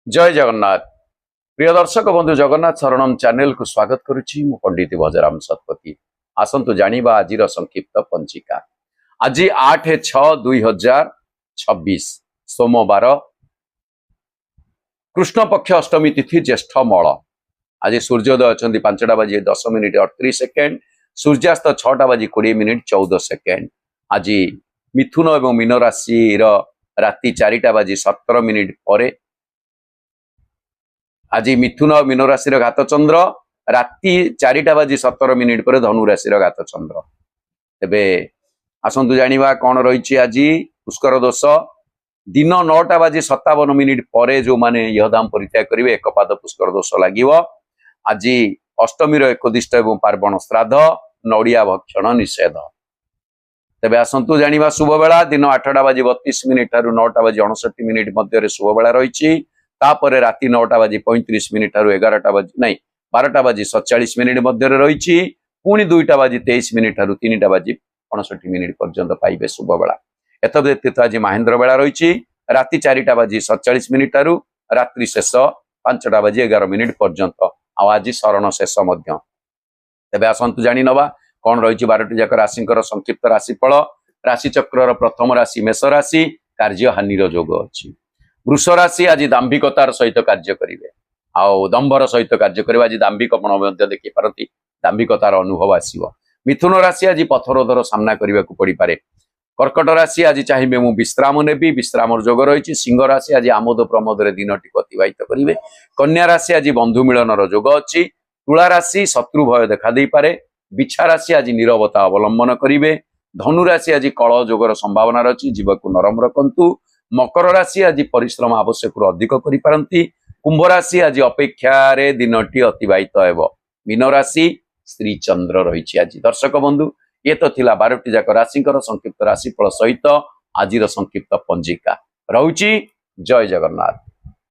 ଜୟ ଜଗନ୍ନାଥ। ପ୍ରିୟ ଦର୍ଶକ ବନ୍ଧୁ, ଜଗନ୍ନାଥ ଶରଣମ ଚ୍ୟାନେଲକୁ ସ୍ୱାଗତ କରୁଛି ମୁଁ ପଣ୍ଡିତ ଭଜରାମ ଶତପଥୀ। ଆସନ୍ତୁ ଜାଣିବା ଆଜିର ସଂକ୍ଷିପ୍ତ ପଞ୍ଜିକା। ଆଜି 8/6/2026, ସୋମବାର, କୃଷ୍ଣପକ୍ଷ ଅଷ୍ଟମୀ ତିଥି, ଜ୍ୟେଷ୍ଠ ମଳ। ଆଜି ସୂର୍ଯ୍ୟୋଦୟ ଅଛନ୍ତି 5ଟା ବାଜି 10 ମିନିଟ୍ 38 ସେକେଣ୍ଡ, ସୂର୍ଯ୍ୟାସ୍ତ 6ଟା ବାଜି 20 ମିନିଟ୍ 14 ସେକେଣ୍ଡ। ଆଜି ମିଥୁନ ଏବଂ ମୀନ ରାଶିର ରାତି 4ଟା ବାଜି 17 ମିନିଟ୍ ପରେ ଆଜି ମିଥୁନ ଆଉ ମୀନ ରାଶିର ଘାତଚନ୍ଦ୍ର, ରାତି 4ଟା ବାଜି 17 ମିନିଟ୍ ପରେ ଧନୁ ରାଶିର ଘାତଚନ୍ଦ୍ର। ତେବେ ଆସନ୍ତୁ ଜାଣିବା କଣ ରହିଛି ଆଜି ପୁଷ୍କର ଦୋଷ। ଦିନ 9ଟା ବାଜି 57 ମିନିଟ୍ ପରେ ଯୋଉମାନେ ଇହଧାମ ପରିତ୍ୟାଗ କରିବେ, ଏକ ପାଦ ପୁଷ୍କର ଦୋଷ ଲାଗିବ। ଆଜି ଅଷ୍ଟମୀର ଏକୋଦିଷ୍ଟ ଏବଂ ପାର୍ବଣ ଶ୍ରାଦ୍ଧ, ନଡ଼ିଆ ଭକ୍ଷଣ ନିଷେଧ। ତେବେ ଆସନ୍ତୁ ଜାଣିବା ଶୁଭବେଳା। ଦିନ 8ଟା ବାଜି 32 ମିନିଟ୍ ଠାରୁ 9ଟା ବାଜି 59 ମିନିଟ୍ ମଧ୍ୟରେ ଶୁଭବେଳା ରହିଛି। ତାପରେ ରାତି 9ଟା ବାଜି 35 ମିନିଟ୍ ଠାରୁ 11ଟା ବାଜି ନାଇଁ, 12ଟା ବାଜି 47 ମିନିଟ୍ ମଧ୍ୟରେ ରହିଛି। ପୁଣି 2ଟା ବାଜି 23 ମିନିଟ୍ ଠାରୁ 3ଟା ବାଜି 59 ମିନିଟ୍ ପର୍ଯ୍ୟନ୍ତ ପାଇବେ ଶୁଭବେଳା। ଏତ ବ୍ୟତୀତ ଆଜି ମାହେନ୍ଦ୍ର ବେଳା ରହିଛି, ରାତି 4ଟା ବାଜି 47 ମିନିଟ୍ ଠାରୁ ରାତ୍ରି ଶେଷ 5ଟା ବାଜି 11 ମିନିଟ୍ ପର୍ଯ୍ୟନ୍ତ। ଆଉ ଆଜି ଶରଣ ଶେଷ ମଧ୍ୟ। ତେବେ ଆସନ୍ତୁ ଜାଣିନବା କଣ ରହିଛି 12ଟି ଯାକ ରାଶିଙ୍କର ସଂକ୍ଷିପ୍ତ ରାଶିଫଳ। ରାଶି ଚକ୍ରର ପ୍ରଥମ ରାଶି ମେଷ ରାଶି, କାର୍ଯ୍ୟହାନିର ଯୋଗ ଅଛି। ବୃଷ ରାଶି, ଆଜି ଦାମ୍ଭିକତାର ସହିତ କାର୍ଯ୍ୟ କରିବେ ଆଉ ଦମ୍ଭର ସହିତ କାର୍ଯ୍ୟ କରିବେ। ଆଜି ଦାମ୍ଭିକପଣ ମଧ୍ୟ ଦେଖି ପାରନ୍ତି, ଦାମ୍ଭିକତାର ଅନୁଭବ ଆସିବ। ମିଥୁନ ରାଶି, ଆଜି ପଥରୋଧର ସାମ୍ନା କରିବାକୁ ପଡିପାରେ। କର୍କଟ ରାଶି, ଆଜି ଚାହିଁବେ ମୁଁ ବିଶ୍ରାମ ନେବି, ବିଶ୍ରାମର ଯୋଗ ରହିଛି। ସିଂହ ରାଶି, ଆଜି ଆମୋଦ ପ୍ରମୋଦରେ ଦିନଟିକୁ ଅତିବାହିତ କରିବେ। କନ୍ୟା ରାଶି, ଆଜି ବନ୍ଧୁ ମିଳନର ଯୋଗ ଅଛି। ତୁଳା ରାଶି, ଶତ୍ରୁ ଭୟ ଦେଖା ଦେଇପାରେ। ବିଛା ରାଶି, ଆଜି ନିରବତା ଅବଲମ୍ବନ କରିବେ। ଧନୁ ରାଶି, ଆଜି କଳହ ଯୋଗର ସମ୍ଭାବନା ରହିଛି, ଜିଭକୁ ନରମ ରଖନ୍ତୁ। ମକର ରାଶି, ଆଜି ପରିଶ୍ରମ ଆବଶ୍ୟକରୁ ଅଧିକ କରିପାରନ୍ତି। କୁମ୍ଭ ରାଶି, ଆଜି ଅପେକ୍ଷାରେ ଦିନଟି ଅତିବାହିତ ହେବ। ମୀନ ରାଶି, ଶ୍ରୀ ଚନ୍ଦ୍ର ରହିଛି ଆଜି। ଦର୍ଶକ ବନ୍ଧୁ, ଇଏ ତ ଥିଲା 12ଟି ଯାକ ରାଶିଙ୍କର ସଂକ୍ଷିପ୍ତ ରାଶିଫଳ ସହିତ ଆଜିର ସଂକ୍ଷିପ୍ତ ପଞ୍ଜିକା। ରହୁଛି, ଜୟ ଜଗନ୍ନାଥ।